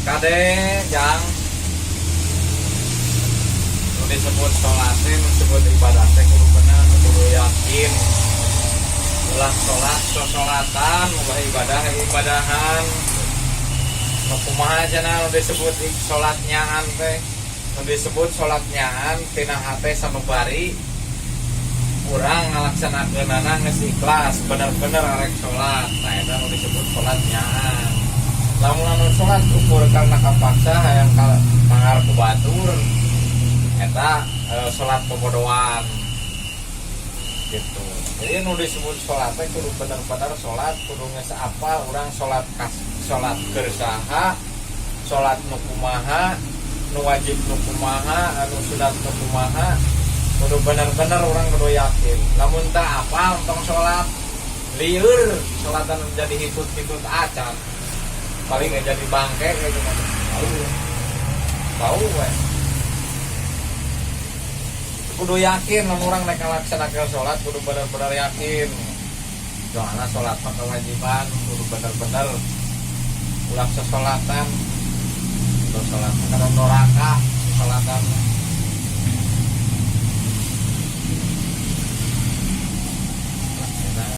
Kade, jang, nu disebut sholat teh, nu disebut ibadah teh kudu bener, kudu yakin. Ulah sholat sosolatan, ulah ibadah ibadahan. Nu kumaha cenah nu disebut sholat nyaan teh? Nu disebut sholat nyaan tina hate sanubari urang ngalaksanakeunana geus ikhlas, bener-bener arek sholat. Nah, eta nu disebut sholat nyaan. Lamun anu sholat ukur karena kapaksa, hayang tangar ku batur, eta sholat bobodoan gitu. Jadi nu disebut sholat teh kudu bener-bener sholat, kudu geus apal urang sholat kas, sholat keur saha, sholat nu kumaha, nu wajib nu kumaha, anu sunat nu kumaha, kudu bener-bener urang kudu yakin. Lamun teu apal, tong sholat. Lieur sholatan, jadi hitut-hitut acan, paling nggak jadi bangke kayak gimana, tahu tahu we. Kudu yakin lamun urang rek ngalaksanakeun sholat, kudu bener-bener yakin. Soalnya sholat mah kewajiban, kudu bener-bener, ulah sesolatan. Kudu sholat mah karena neraka sesolatan.